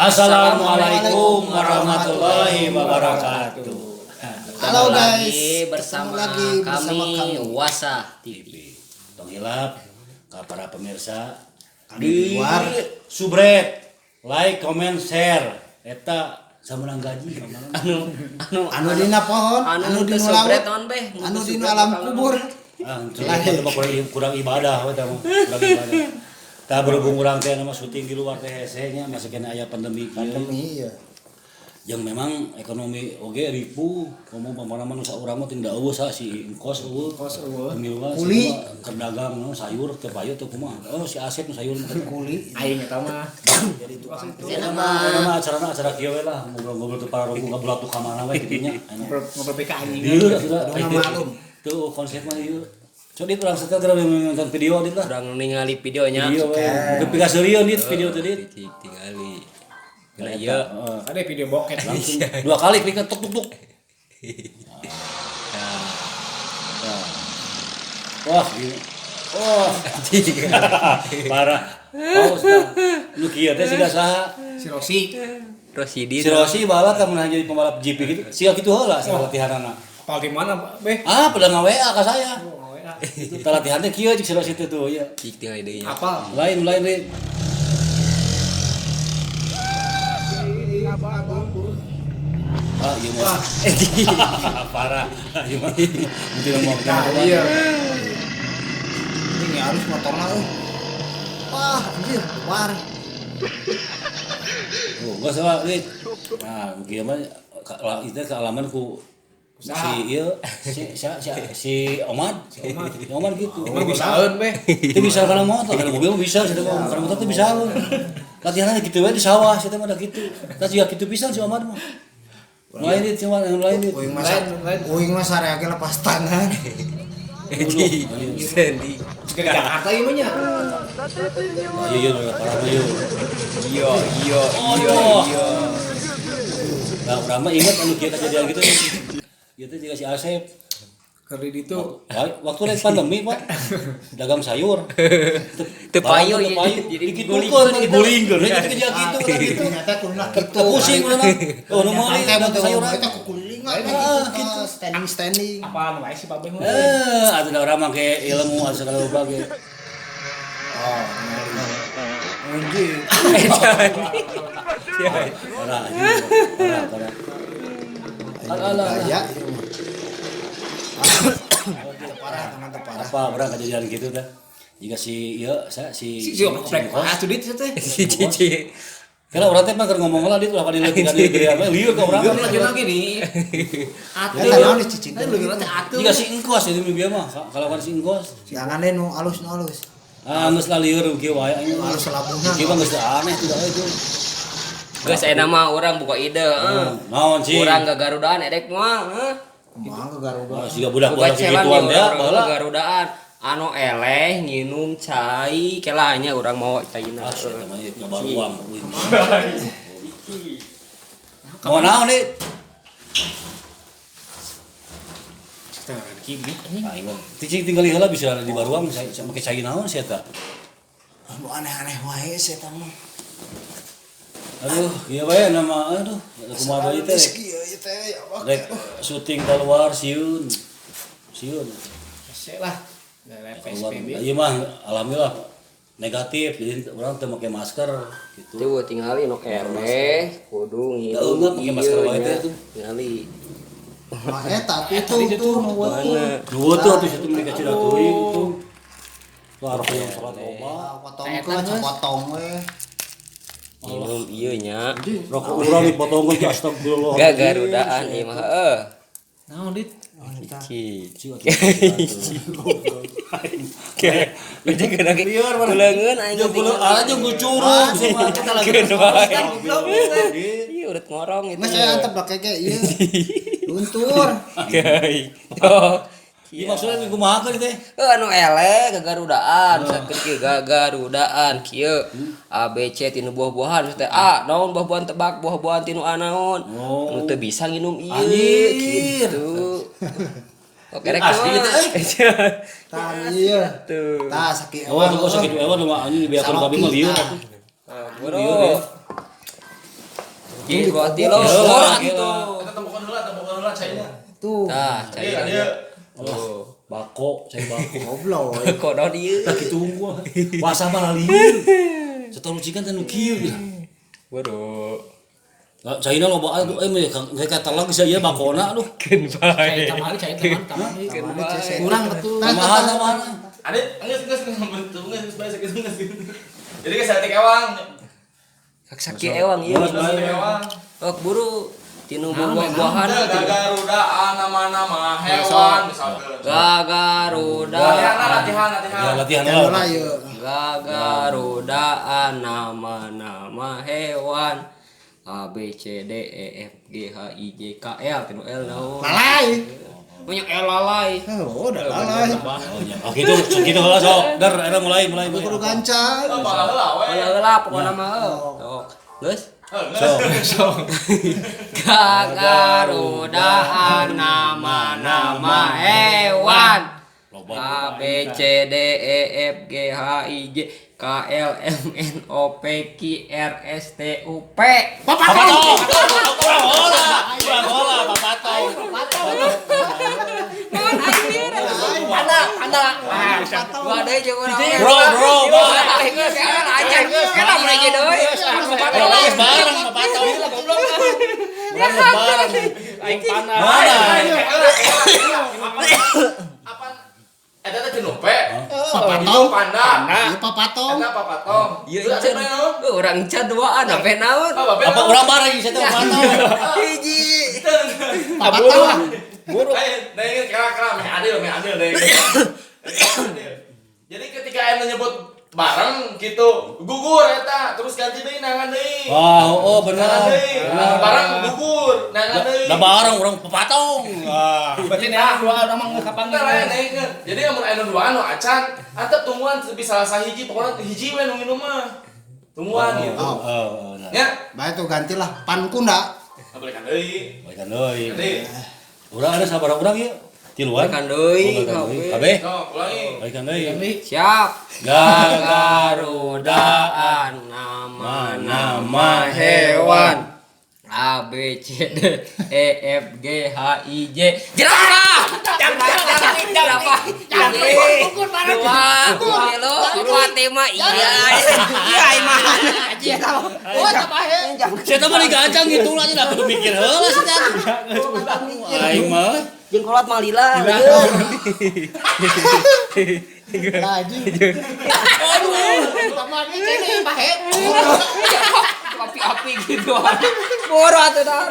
Assalamualaikum warahmatullahi wabarakatuh. Halo guys, lagi bersama ketemu lagi bersama kami, kami. Wasah TV. TV. Tong hilap ka para pemirsa Kami di luar. Subscribe, like, comment, share. Eta sameunang gaji kemana? Anu anu Anu dina pohon, anu anu teu dina subscribe laut, naon beh, nu anu teu dina subscribe alam bakal kubur. Ah, itu mah kurang kurang ibadah we tah mah. Kurang ibadah. Tah, berhubung urang teh nama syuting di luar teh hese nya, masih kena aya pandemi kieu. Pandemi ya. Yang memang ekonomi oge ripuh, komo pamana nu saurang mah tinggal euweuh sa si kos euweuh. Kos euweuh. Tinggal Kuli. keur dagang no, sayur teu payu teu kumaha. Oh, si Asep nu sayur mah. Kuli. Aing eta mah. Jadi tukang. Eta Eta mah mah acarana acara kieu we lah, ngobrol-ngobrol teu para rogo ngabelat tuh ka mana we kitu nya. Enak. Ngobrol ngobrol PK anjing. Lieur atuh. Udah maklum. Tuh konsep mah ieu. Coba dit urang setel keur nonton video dit lah. Urang ningali videonya. Video we. Mungkin pikaseurieun dit video teh dit. Cik tingali. Nah, iya. Heeh. Ada video bokep. Langsung dua kali klik tuk tuk tuk. Nah. Wah, gini. Oh, parah. Paus tah. Nu kieu teh siga saha? Si Rossi. Rosidi. Si Rossi baheula tah mun jadi pembalap GP gitu. Siga kitu heula sa latihanana. Apal di mana, Beh? Ah, pada nge-WA ka saya. Oh, WA. Itu tah latihan teh kieu cik si Rossi teh tuh, iya. Cik tingali deui nya. Apal. Lain lain lain. Ah, iya mah. Parah. Iya mah. Mungkin mau Nah, iya. Ini harus motorna euy. Wah, anjir, war. Oh, enggak salah, Dit. Nah, mungkin mah itu kealaman ku si ieu si si si, si Omad, si Omad, si Omad gitu. Emang bisaeun, Beh. Itu bisa karena motor, karena mobil mah bisa, sih mah karena motor tuh bisa. Latihannya gitu we di sawah, sih mah ada gitu. Terus juga gitu pisan si Omad mah. Lain dit, cuma yang lain dit. Uing mah Lain, lain. uing mah sareage lepas tangan. Sandy. Jika di Jakarta ieu mah nya. Iya iya parah mah ieu. Iya, iya, iya, Oh. iya. Nah, urang mah ingat anu kieu kejadian gitu. Ieu teh juga si Asep. Keur di ditu. Waktu lagi pandemi, Pak. Dagang sayur. Teu payu, Barang teu payu. jadi Dikitukeun, digulingkeun gitu. digulingkeun. Jadi kerja gitu, kan gitu. Ternyata kuduna kitu. Teu pusing kuduna. Oh, nu meuli Teh dagang sayuran. Eta kukulingan Ah, gitu. Standing standing. Apaan wae sih Pak Beh mah. Eh, atuh da urang make ilmu atuh segala rupa ge. Oh, anjir. Parah, anjing. Parah, parah. Alah, alah. Gaya ieu mah. Ah, teu parah, teman teu parah. Apa urang kejadian gitu teh? Jika si ieu sa si Si si komplek ah tuh dit teh. Si Cici. Karena urang teh mah keur ngomong lah dit ulah ka dieu apa lieur ka urang. Lieur lagi lagi nih. Atuh. Eta naon dicicingkeun? Lieur teh atuh. Jika si engkos itu bieu mah, kalawan si engkos. Jangan deh nu alus nu alus. Ah, geus lah lieur kieu wae anjing. Alus labungna. Kieu mah geus aneh tidak itu. Geus aya mah urang buka ide, heeh. Naon sih? Urang gagarudaan edek mah, heuh. Kumaha ke Garuda. Ah, siga budak-budak Buka celan gituan di ya, urang baheula. gagarudaan. Anu eleh nginum cai kelanya urang mau caina. Ah, sia mah ngabaruang. Mau naon dit? Setengah kibik anjing. Ah, ieu cicing tinggal heula bisa di baruang saya make cai naon sia eta. Nu aneh-aneh wae sih eta mah. Aduh, ieu wae nama aduh, kumaha deui teh. Geus kieu ieu teh ya Allah. Rek syuting keluar sieun. Sieun. Hese lah. Dari Keluar. PSBB. Ieu mah alhamdulillah negatif jadi orang teu make masker gitu. Tuh tingali nu eleh kudu nginum. Da eungap make masker wae teh tuh. Tingali. Mah eta tuh tuh tuh nu Mana? Dua tuh atuh situ mereka cina teuing tuh. Wah, rokok yang sholat loba. Potong ke potong we. Minum ieu nya. Rokok urang dipotongkeun teh astagfirullah. Gagarudaan ieu mah heuh. Naon dit? Cici. Lieur Kuleungeun aing Jeung kuleung ah jeung curug sama kita lagi. Keun wae. Ih, urat ngorong itu. Mas saya antep lah keke ieu. Luntur. Geuy. Oh. Ieu maksudnya kumaha keun teh? Eh, anu eleh gagarudaan, sakeun kieu gagarudaan kieu. A B C tinu buah-buahan teh A naon buah-buahan tebak buah-buahan tinu A naon. Oh. Nu teu bisa nginum ieu Anjir. gitu. Oke rek Asli mah. itu, eh. Tah ieu. Tuh. Tah sakieu. Oh, tuh sakitu ewa mah anjing dibeakeun kabeh mah lieur atuh. Bro. Hiji, dua, tilu. Borat tuh. Kita tempokan heula caina. Tuh. Tah, Iya, cair. iya. Tuh. Bako, cai bako. Goblok. Kok naon ieu? Lagi tunggu. Puasa mah lieur. Setelah lucikan teh nu kieu gitu. Waduh. Lah caina loba atuh eh mah kayak katelang geus ieu bakona aduh. Keun bae. Cai tamari, cai tamari. Kurang betul. Tambahan tambahan. Ada geus geus bentuk geus geus bae sakitu geus. Jadi ke saeutik ewang. Saksaki ewang ieu. Saeutik ewang. Oh, buru tinu buah-buahan. Gagarudaan nama-nama hewan misalkan. Gagaruda. Latihan latihan latihan. Ya latihan Heula lah. ieu. Gagarudaan nama-nama hewan. A B C D E F G H I J K L tinu L naon. Lalai. Banyak L lalai. Oh, udah lalai. Oh iya. Oh gitu, gitu heula sok. Der, era mulai mulai mulai. Kudu gancan. Oh, malah heula we. Heula heula pokona mah heuh. Sok. Geus. Sok. Gagarudaan nama-nama hewan. Loba. A B C D E F G H I J K L M N O P Q R S T U P. Papatong. Kurang heula. Kurang heula papatong. Naon aing lieur? Panda, panda. Dua deui jeung urang. Bro, bro, bro. Geus aja. Kela mun aja deui. Urang geus bareng papatong. Urang geus bareng. Aing panah. Mana? Apa? Eta teh tinu P. Papatong. Panda. Ieu papatong. Eta papatong. Ieu Terus encan. aya naon? Urang encan duaan apa naon? Oh, babe Apa naon? urang bareng ieu teh papatong. Hiji. Papatong. Ayo, nah ini kira-kira meh adil, deh. Jadi ketika aya nyebut bareng gitu, gugur eta, terus ganti deui nangan deui. Wah, oh benar. Nangan deui. Benar. Bareng gugur, nangan deui. Da bareng urang papatong. Ah. Berarti neang dua orang mah geus kapan Entar aya naikkeun. Jadi lamun aya nu duaan nu acan, antep tungguan bisa salah sahiji, pokoknya hiji we nu nginum mah. Tungguan gitu. Oh. Oh, nah. Ya, Bae tuh gantilah pankunda. balikan deui. Balikan deui. Deui. Urang ada sabar urang ieu. Tiluan. Balikan deui, Oh, balikan deui. kabeh. Kabeh. Sok, ulangi. Balikan deui. Siap. Gagarudaan Gagarudaan nama-nama hewan. A B C D E F G H I J. Jerapah. Jerapah. Jerapah. Dua, tilu, empat, lima. Iya. Iya, imah. Oh, tapahe. Saya mah digancang gitu lah aja kudu mikir heula sih teh. Aing mah. Jeung kolot mah lila. Lagi. Aduh. Tamane cene pahe. Api-api gitu. Boro atuh dah.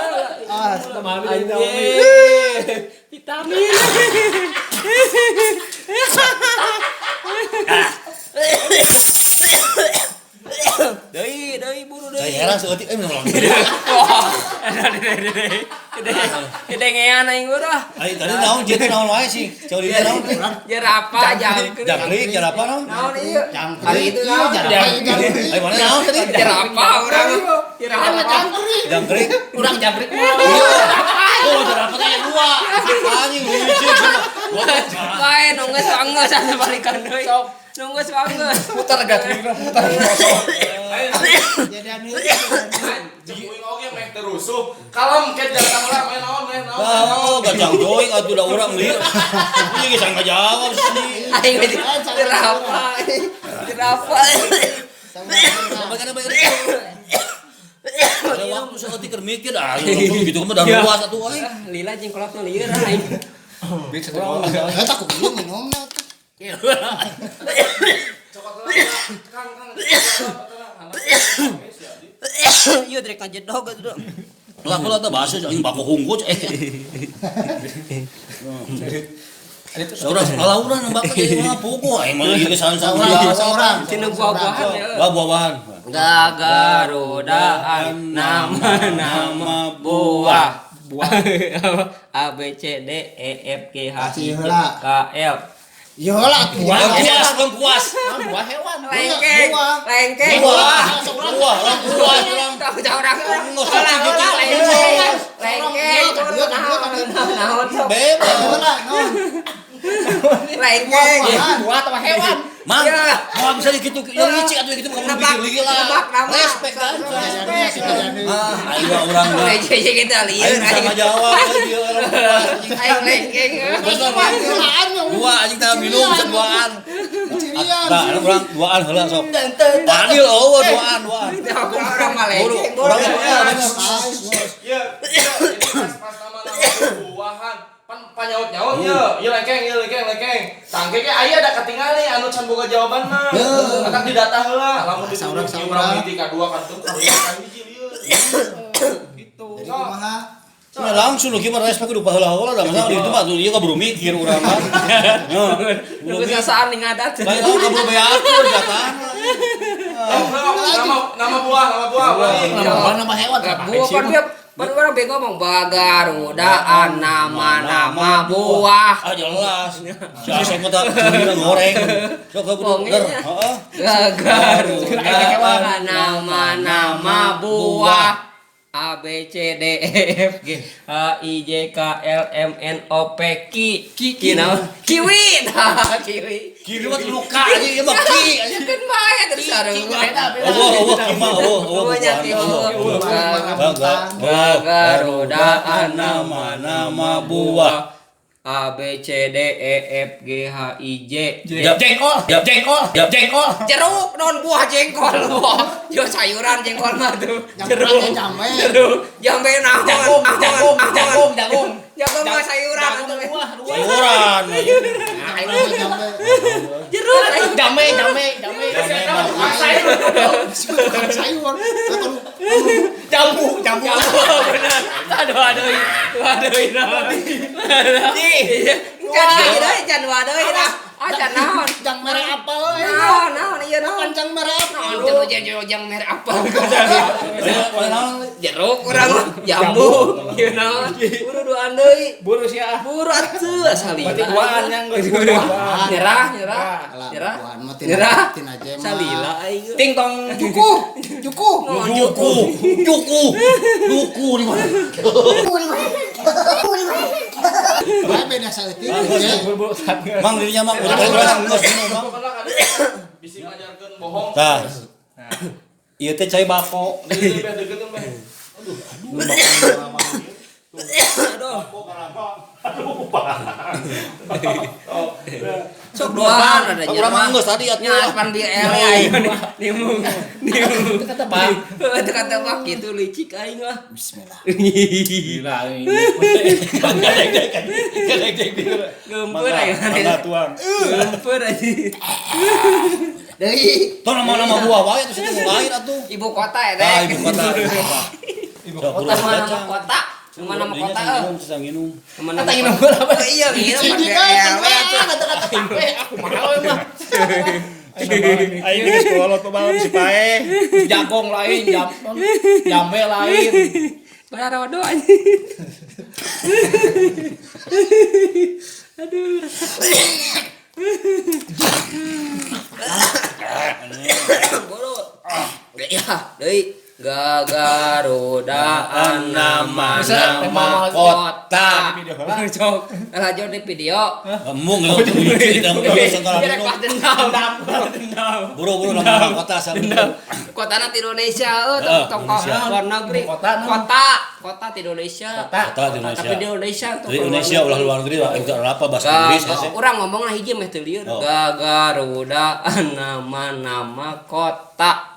Ah, Anjir. Vitamin. Deui, deui buru deui. Saya heran seutik eh minum. Wah, Gedengean aing udah. Aing tadi naon jeung teh naon wae sih. Jauh di naon. Jerapah jangkrik. Jangkrik jerapah naon? Naon ieu? Jangkrik. Hari itu naon? Jangkrik. Aing mana naon tadi? Jerapah urang. Jerapah. Jangkrik. Urang jangkrik. Oh, jerapah teh dua. Anjing lucu. Bae nu geus anggeus asa balikan deui. Nu geus anggeus. Putar gak putar. Jadi anu. Jeung uing oge meh teu rusuh. Kalem ke jalan heula meh naon meh naon. Oh, gajang joing atuh da urang lieur. Ieu geus ngajawab sih. Aing mah jerapah. Jerapah. Balikan balikan. Ada waktu saeutik keur mikir ah langsung gitu mah dah luas atuh aing. Lila jeung kolot mah lieur aing. Eh, tak kudu minumna tuh. Cokot heula. Kang kang. Ieu direk ngajedog atuh. Lah kula teh bahasa aing bako hungkul eh. Saurang salah urang nu bako ieu mah puguh aing mah ieu geus Seorang, seorang. Tinu buah-buahan ya. Wah buah-buahan. Gagarudaan nama-nama buah. Buah. A B C D E F G H I J Heula. K L. Ieu heula atuh. Lengkuas, lengkuas. Buah hewan. Lengkeng, Buah. lengkeng. Buah, buah, lengkuas urang. Tahu tahu orang. Nggak Orang gitu. orang lengkeng. Lengkeng. Naon naon sok. Bebas. Heula naon? Lengkeng. Buah atau hewan? Mang, mau bisa gitu, yang licik atuh gitu kamu mikir lagi lah. Respect kan. Ah, ayo urang mah. Ayo kita lieur. Ayo bisa ngajawab ayo orang. Ayo lengkeng. Dua anjing tah minum duaan. Nah, urang duaan heula sok. Adil eueuh duaan. Urang mah lengkeng. Urang Ya, pas nama-nama buahan. Pan panyaut-nyaut ye, ieu lengkeng, ieu lengkeng, lengkeng. Tangke ge aya da katingali anu can boga jawaban mah. Atak didata heula, lamun dituduh urang hiji ka dua ka teu, ka hiji lieu. Gitu. Jadi kumaha? Nah, langsung lu gimana respect kudu baheula-heula da masalah itu mah tuh ieu kaburu mikir urang mah. Nunggu sasaan ning ngadat. Lain kaburu beatur datana. Nama buah, nama buah. Nama hewan. Buah pan dia pan urang bego ngomong bagarudaan nama-nama buah. Ah jelas. Si Asep mah tah curi goreng. Sok kaburu heeh. Gagarudaan nama-nama buah. A B C D E F G H I J K L M N O P Q Q naon? Kiwi tah kiwi. Kiwi mah luka anjing ieu mah ki anjing. Kan bae terus sarua. Eueuh eueuh ki mah eueuh eueuh. Banyak Gagarudaan nama-nama buah. A B C D E F G H I J. Jengkol, jengkol, jengkol. Jeruk non buah jengkol buah. Yo sayuran jengkol mah tuh. Jeruk. Jeruk. Jambe naon? Jagung, jagung, jagung, jagung. Jagung mah sayuran atuh. Sayuran. Jeruk. Jambe, jambe, jambe. Tukang sayur. Jambu, jambu. Benar. Aduh, aduh. Aduh, iya. Can ieu can wadeui lah. Ah can naon? Jang merah apel. Naon, naon ieu naon? Jang merah apel. Naon jang merah apel. Jeruk urang mah jambu. Ieu naon? Buru duaan deui. Buru sia. Buru atuh salila. Berarti duaan yang geus Nyerah, nyerah. Nyerah. Nyerah. Salila aing. Ting tong. Cukup. Cukup. Cukup. Cukup. Cukup di mana? Bae beda saeutik. Mang dirinya mang udah urang geus minum mang. Bisi ngajarkeun bohong. Tah. Ieu teh cai bako. Aduh, aduh. Aduh. Sok duaan ada Urang mah geus tadi atuh. Nya pan BL aing nimung. Nimung. Teu katebak. Teu katebak kitu licik aing mah. Bismillah. Gila aing. Geumpeur aing. Mangga tuang. Geumpeur anjing. Deui. Tong nama-nama buah wae atuh situ lain atuh. Ibu kota ya Tah teh. ibu kota. Ibu kota. Nama kota. Nama kota. Minum, minum. Kata minum apa? Iya, minum Ciji pakai kan, aku mahal mah. Aing geus kolot mah si pae. Jagong lain, jambe lain. Berada anjing. Aduh. Boro. Ya, deui. Gagarudaan nama nama kota. Cok, lanjut di video. Embung geus dendam. Buru-buru nama kota sama. Kota nanti Indonesia, tokoh luar negeri. Kota di Indonesia. Kota di Indonesia. Tapi di Indonesia di Indonesia ulah luar negeri lah, itu apa bahasa Inggris. Urang ngomongna hiji meh teu lieur. Gagarudaan nama-nama kota.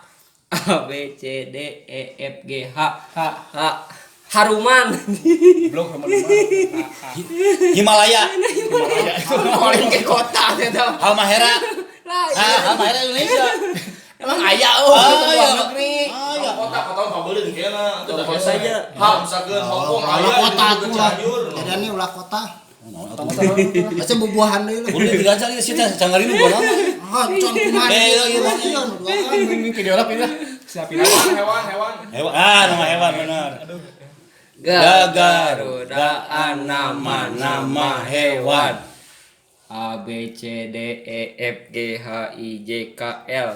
A B C D E F G H H H Haruman. Blok Haruman. Himalaya. Paling ke kota eta. Halmahera. Halmahera Indonesia. Emang aya eueuh luar negeri. Kota kota pabeulin kena. Kota saja. Ha misalkeun Hongkong aya kota tuh lah. Jadi ini ulah kota. Baca bubuahan deui lah. Udah digancang ieu sih teh canggarin buah nama. Ah, con kumaha. Eh, iya, ini video lah pindah. Siap pindah. Hewan, hewan. Hewan. Ah, nama hewan benar. Aduh. Gagarudaan nama-nama hewan. A B C D E F G H I J K L.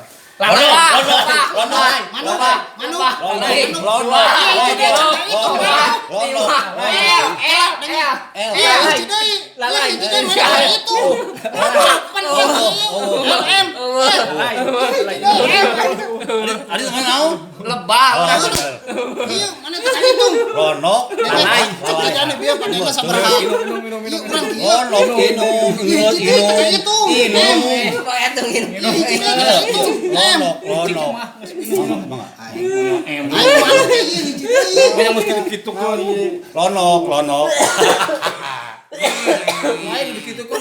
Adi teman naon? Lebah. Iya, mana teh hitung. Ronok. Lalai. Cek bieu panena sabaraha. Ieu urang kieu. Ronok inung, inung, inung. Inung. Inung. Ronok, ronok. Mangga, mangga. Ayo mana teh ieu hiji deui. Banyak mesti gitu kok. Ronok, ronok. Lain begitu kok.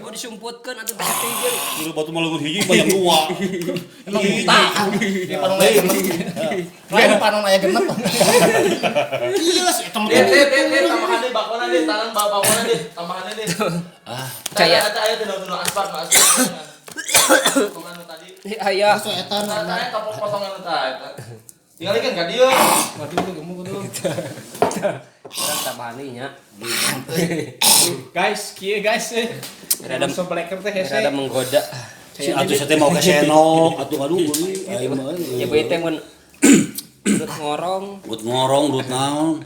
Oh disumputkeun atuh teh Dulu batu malah hiji banyak dua. Emang buta. Di panon aya genep. Lain panon aya genep. Iya, eta mah. Deh, tambahan deh bakona deh, tangan bakona deh, tambahan deh. Ah, Percaya. Eta aya teh nu asbak, nu asbak. Potongan nu tadi. Aya. Geus eta Eta aya topok potongan nu tah eta. Tinggalikeun ka dieu. Waduh gemuk tuh. Urang tambahan deui nya. Guys, kieu guys. Rada sobleker teh hese. Rada menggoda. Si atuh saya teh mau ke senok, atuh aduh geuning aing mah. Ya bae teh mun urut ngorong. Urut ngorong, urut naon.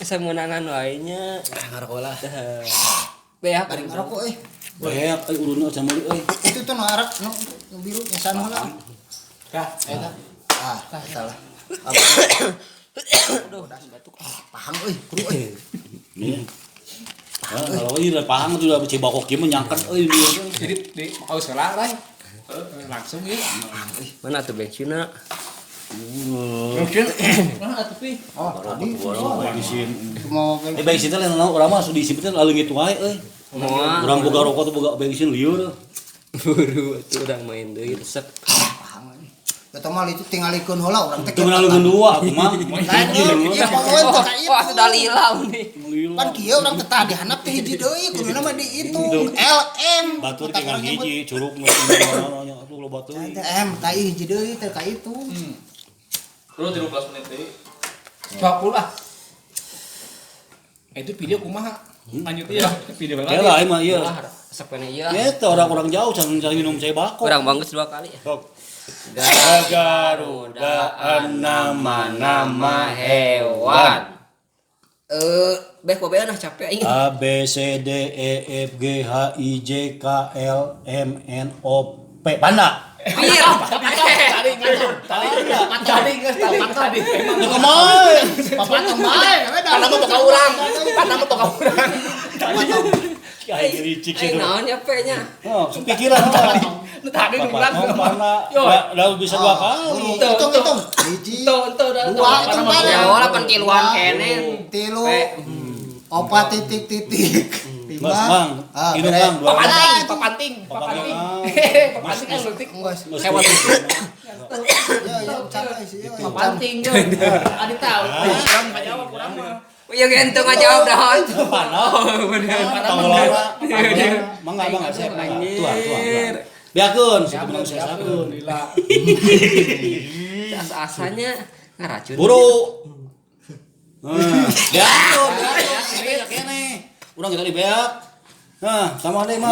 Sameunangan wae nya. Ngarokok lah. Beak Bari ngarokok euy. Beak euy urutna can meuli euy. Itu tuh nu arak nu biru nyasan heula. Kah, eta. Ah, eta lah. Aduh, batuk. Pahang euy, kudu euy. Nih. Kalau ini udah pahang tuh udah cibakok ieu mah nyangket euy dia. Jadi di aus heula lah. Langsung ya. Mana tuh bensinna? Mungkin mana atuh pi? Oh, tadi Bensin. mau Eh bensin teh lain naon urang mah diisi teh leungit wae euy. Moal. Urang boga rokok tuh boga bensin lieur. Buru atuh urang main deui resep. pahang euy. Eta mah itu tingalikeun heula urang teh. Teu meunang leungeun dua atuh mah. Lain euy, ieu poeun teh ka Oh, atuh dalila nih. Pan kieu urang teh tah dihandap teh hiji deui kuduna mah dihitung LM. Batur tinggal hiji curug nu nya atuh loba teuing. M tai hiji deui teh ka itu. Lu 13 menit deui. 20 ah. Itu video kumaha? Lanjut ya, video Ya lah aing mah ieu. Resep kene ieu. Ya teh orang-orang jauh can minum cai bako. Urang banggus dua kali. Garuda nama-nama hewan. Beh kobe nah capek aing. A B C D E F G H I J K L M N O P. Panda. Pir. Tadi. Ya kemarin. Papatong bae, we da. Panama toka urang. Panama toka urang. Aing licik Aing naon ya P-nya? Oh, kepikiran tadi. Tadi ulang. Panda. Udah bisa dua kali. Hitung hitung. Hiji. Dua hitung bae. Ya wala tiluan kene. Tilu. Opat titik titik. Lima. Mas, Bang. Minum, Bang. Dua Papanting, papanting, papanting. Papanting kan leutik. Hewan. Ya, ya, capek sih. Papanting yo. Adi tahu. Urang enggak jawab urang mah. Ya ente nggak jawab dah. Panda. Tanggola. Mangga, mangga, siap. Tuang, tuang. Biarkeun, situ menang saya sabun. Alhamdulillah. Asa-asanya ngaracun. Buru. Biarkeun, biarkeun. Kene. Urang kita di beak. Nah, sama deh mah.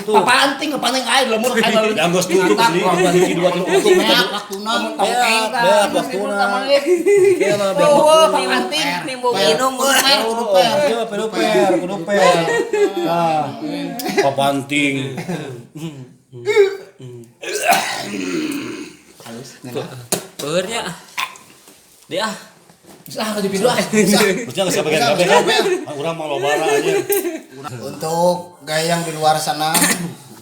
Tuh. Papanting, papanting aing lemur aing lalu. Yang geus tutup sih, hiji dua tilu opat. Beak waktuna. Beak, beak waktuna. Iya lah, beak. Oh, papanting nimbung minum. Per, kudu per. Iya, kudu per, kudu per. Nah, papanting. Halus. Beurnya. Dia. Ah, di video ah. Maksudnya nggak siapa bagian kabeh kan? Urang mah lobara aja. Untuk gaya yang di luar sana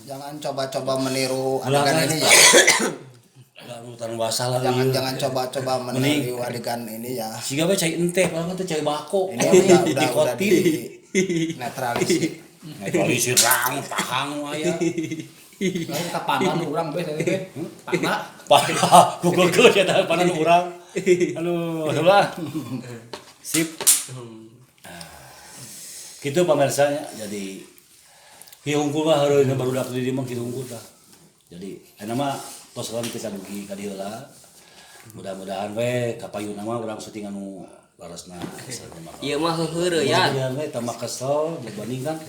jangan coba-coba meniru adegan ini ya. Enggak urutan masalah. Jangan jangan coba-coba meniru adegan ini ya. Siga we cai ente, padahal teh cai bako. Ini udah Dikotin. di netralisir. Netralisir rang, pahang aya. Lain ka panan urang bae tadi teh. Pana. Panah, gugur ya panan urang. Aduh, lah. Sip. Gitu pamirsanya. Jadi kieu hungkul mah heureun barudak di dieu mah kitu hungkul tah. Jadi ayeuna mah tos lamun kita dugi ka dieu lah. Mudah-mudahan we kapayuna mah urang syuting anu laresna. Ieu mah heuheureun ya. We tambah kesel dibandingkan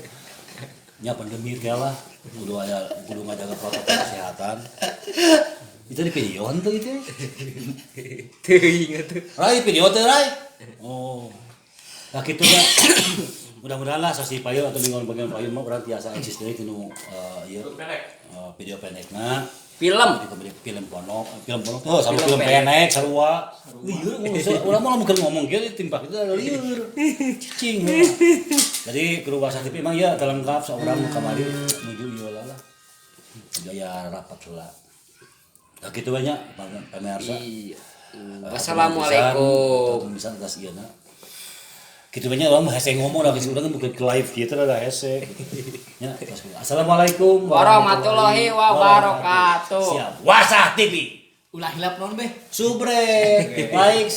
nya pandemi teh lah. Kudu aya kudu ngajaga protokol kesehatan. Itu di video tuh itu. Teuing atuh. Rai video teh Rai. Oh. Nah kitu nya. Mudah-mudahan lah sasi payun atau mingguan bagian payun mah urang tiasa eksis deui tinu ieu Pendek. Video pendekna. Film. Di komedi film ponok, film ponok oh sarua Film film pendek sarua. Lieur urang mah lamun keur ngomong kieu timpak itu ada lieur. Cicing. Jadi kru Wasah TV emang ya terlengkap seorang nu kamari menuju ieu lah lah. Gaya rapat heula. Nah kitu banyak pemirsa. Iya. Wassalamualaikum. Bisa atas ieu na. Kitu banyak orang mah hese ngomong lah geus urang bukan ke live kieu rada hese. Ya, tos. Assalamualaikum Warahmatullahi wabarakatuh. Siap. Wasah TV. Ulah hilap non beh. Subrek, like,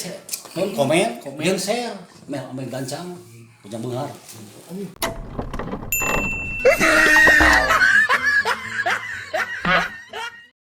komen, komen, share. Meh, ame gancang, punya beunghar.